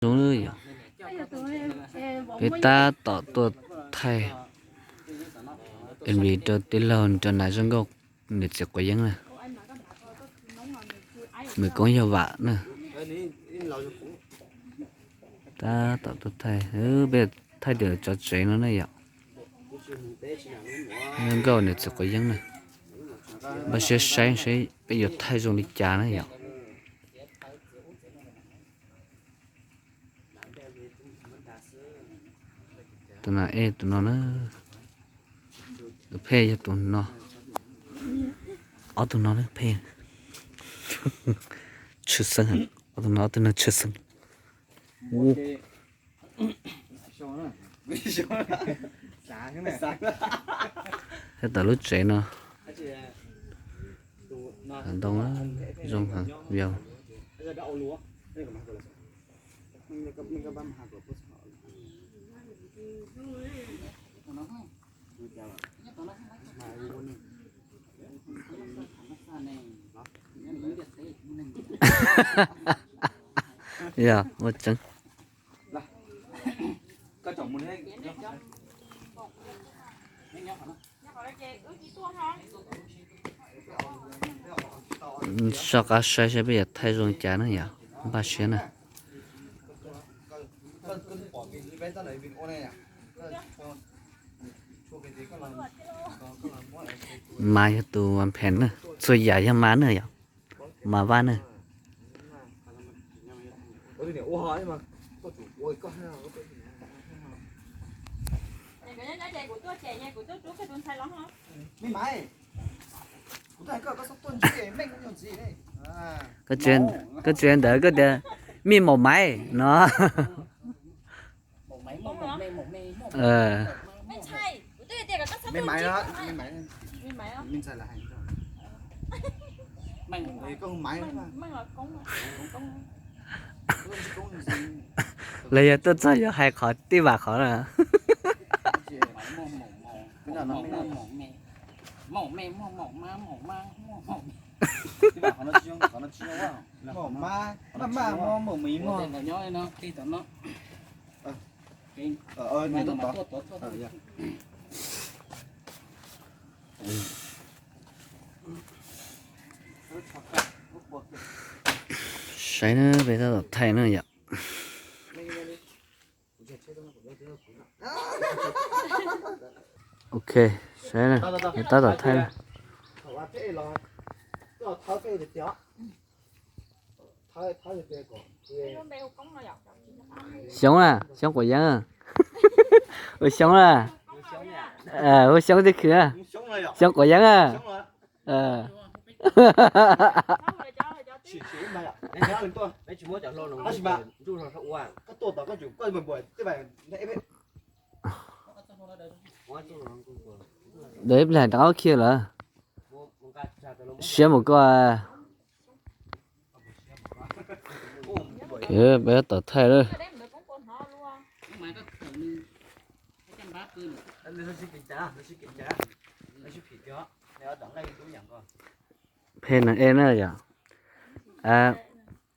Zoo yom. Peb tab tom tuaj thaij M V rau tij laug nrog nas zoo nkauj niam txiv quav yeeb na. Nws koob yog Vam na. Tab tom tuaj thaij, peb thaij tim cov tsev no na yom. Zoo nkauj niam txiv quav yeeb na. Npaj siab saib seb peb yuav thaij zoo li cas na yom. Tus no, tus no na, tus phem yog tus no. Ob tug no phem, tshwj xeeb, ob tug no, ob tug no tshwj xeeb. Thaij tom lub tsev no, ntoo zoo heev vim Yog ua tseeb. Soj qab saib seb peb yuav thaij zoo cas na yom, npaj siab na. Mas yog tus phem na, txhua yam yog mas na yom, mas vaj na. Koj tsis, koj tsis ntawd koj tias mij maum maiv no. Los yog tuaj txog yuav hais qhov tij vam qhov na. Saib na, peb tab tom thaij na yom. Ok, saib na, peb tab tom thaij na. Xyoob na, Xyoob quav yeeb. Hu Xyoob na, hu Xyoob tib khw, Xyoob quav yeeb. Dab ib plag rov qab khiav lawm. Siab mus koj. Peb tab tom thaij lawm. Phem na es na yom.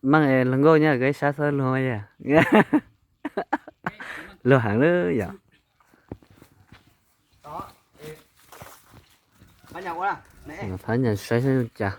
Meej es luag nkauj nyob koj ib sab xwb luag mas yog luag heev lawm yom. Thab nyas saib seb cas.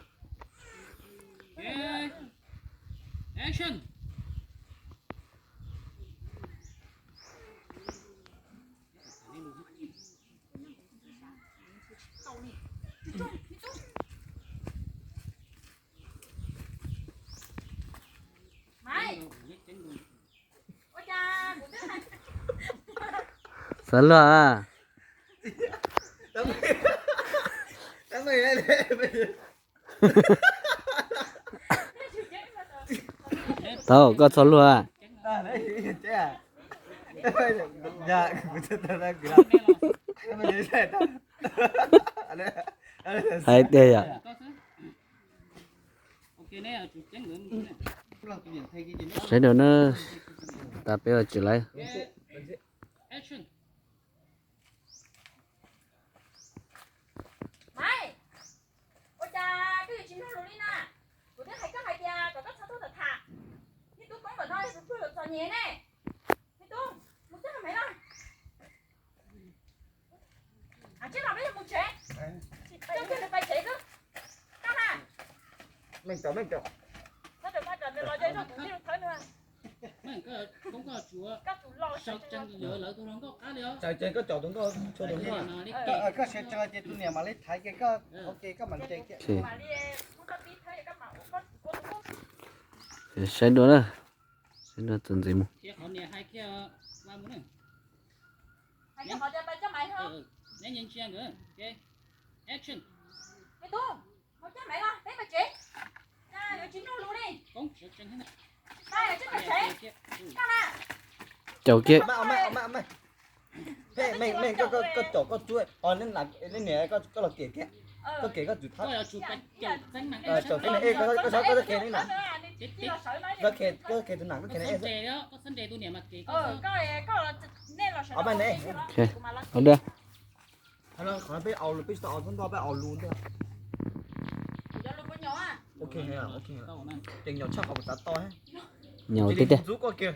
Xav luag. Tau, koj txhob luag. Hais tiag yom. Saib dua na, tas peb ua tsis laiv. Ua cas koj yuav tsis mloog lus li na? Kuv twb hais koj hais tias kom koj txhob tuaj tham tham. Ib tug koob ntawm no yog tus twg los txog? Nyiam ne, me tub, mus coj maiv los. Tsis los peb yuav mus tsev. Coj kiag nws pais tsev xwb. Koj na. Meej cov, meej cov. Txhob rau koj cov nws los zoo tus tij laug thawb nws. Txawm tsees koj cov tus nkauj tshua tus nkauj. Koj siav tsees ces tus niam mam li thaiv ces koj ua ke koj mam nres kiag. Saib dua na, saib dua txuas ntxiv mus. Caum kiag. Meej, meej, koj caum koj tsuab, neb niam koj los kem thiab, koj kem koj txwm thawb. Caum kiag, koj txhob khem neb na, koj txhob khem tus nam koj khem neb. Peb aus lus, peb tsis tau aus txhob nto, peb aus lus ntag. Ok, ok, ces nyom tshaj qhov kuv xav tau. Nyom tiag tiag. Ntxub koj kiag.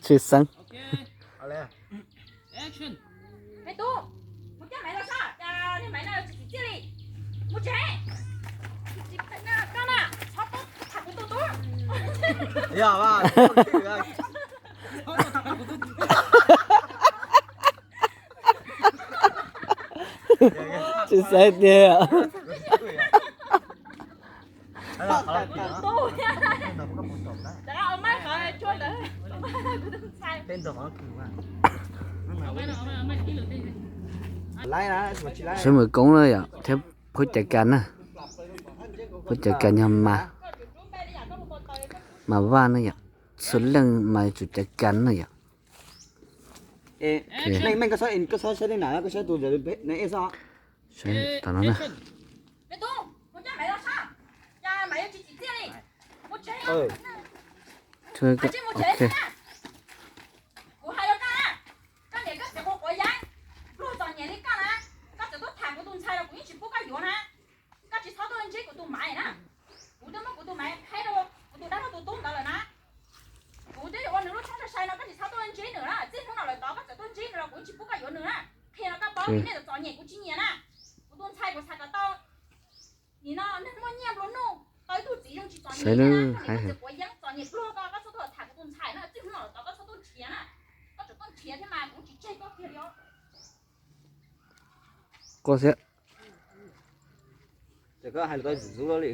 Tshwj xeeb. Me tub, mus coj maiv los saib, cas niag maiv no tsis txim txiaj li. Mus tsev. Koj na, txhob tuaj tham kuv tus tub. Tsis xav tiag. Sawv mus koob na yom, thiab phuab cawv kas na, phuab cawv kas yog mas, mas vaj na yom, txhua leej mas tsum cawv kas na yom. Meej, koj txhob saib li na, koj saib tus, tom no na. Kuv hais rau koj, koj niam koj txiv quav yeeb pluag txom nyem li koj na, koj txawm tuaj tham kuv tus ntxhais los kuv yeej tsis pub koj yuav na. Koj tsis txhob tuaj ntsib kuv tus maiv na. Kuv twb muab kuv tus maiv qheb rau kuv tus dab laug tus tub ntawd lawm na. Kuv twb yuav ua nws lub tshoob sai sai no, koj tsis txhob tuaj ntsib nws na. Txij hnub no lawm tod koj txawm tuaj ntsib nws los kuv yeej tsis pub koj yuav nws na. Qhia rau koj paub, vim nej txom nyem kuv tsis nyiam na. Kuv tus ntxhais kuv xav kom tau nim no neeg muaj nyiaj nplua nuj, tau ib tug txiv zoo tsis txom nyem na, koj niam koj txiv quav yeeb txom nyem pluag koj, koj txhob tuaj tham kuv tus ntxhais na. Txij hnub no lawm tod koj txhob tuaj nrhiav na. Koj tseem tuaj nrhiav thiab mas kuv tsis tseg koj kiag li os. Koj thiab. Ces koj hais lus tau ntxub li.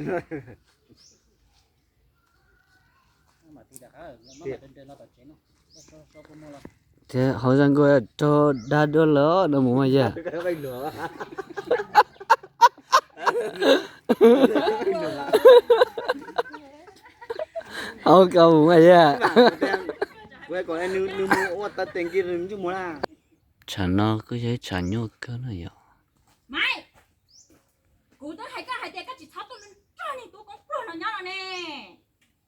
Thiab hauv zaj nkauj raug dab duab lawm no mus mas yog. Hauv koj mus mas yog. Tsam no kuj yog ib tsam nyuaj kawg na yom. Maiv, kuv twb hais koj hais tias koj tsis txhob tuaj nrog niag tub koob pluag no nyob no ne.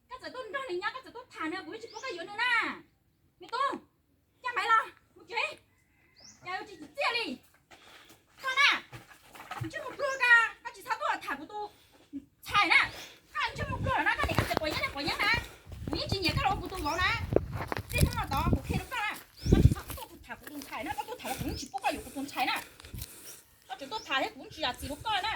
Koj txawm tuaj nrog nws nyob, koj txawm tuaj tham nws, kuv yeej tsis pub koj yuav nws na. Me tub, coj Maiv los mus tsev, cas tsis tsim txiaj li. Koj na, ntsej muag pluag koj, koj tsis txhob tuaj tham kuv tus ntxhais na. Koj ntsej muag pluag lawm na, koj niam koj txiv quav yeeb quav yeeb na, kuv yeej tsis nyiam koj los ua kuv tus vauv na. Txij hnub no tod kuv qhia rau koj na, koj tsis txhob tuaj tham kuv tus ntxhais na, koj tuaj tham los kuv yeej tsis pub koj yuav kuv tus ntxhais na. Koj tseem tuaj tham thiab kuv yeej tsis zam txim rau koj na.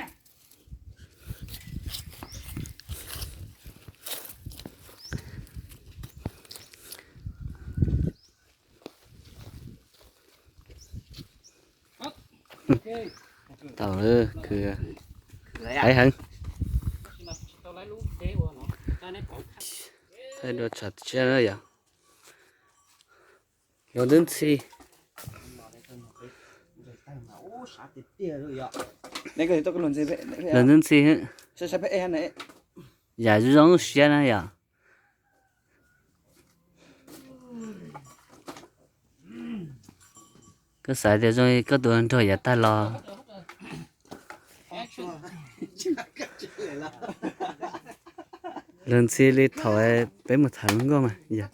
Tau, khwv heev. Thaij dua tsam tshiab na yom. Luag twb ntxhi. Luag twb ntxhi. Yam zoo zoo siab na yom. Koj xav tias zoo li koj tus nrog yav tag los. Luag ntxhi li thaum peb mus tham hluas nkauj mas yog.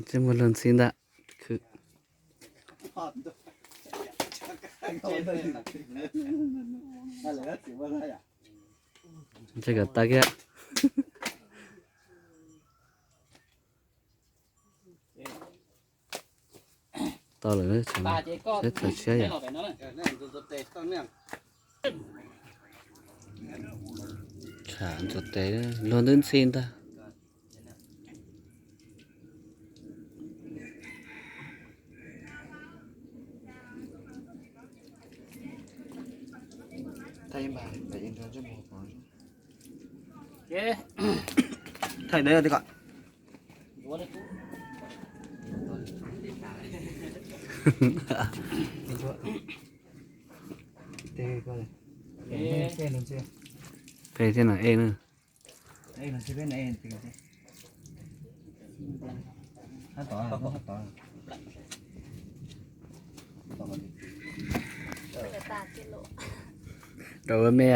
Tsis muaj luag ntxhi ntag. Khwv. Ntshai kom tag kiag. Tau lawm, saib thaum tshiab yom. Tshav ntxuav tes luag ntub ntxhi ntag. Thaij deb ti kom. Peb thiab no ej na. Rau ua me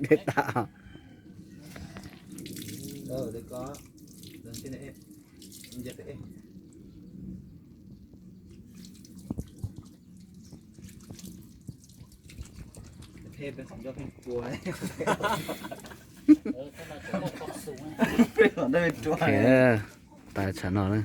dej tas. Ok, tas tsam no na.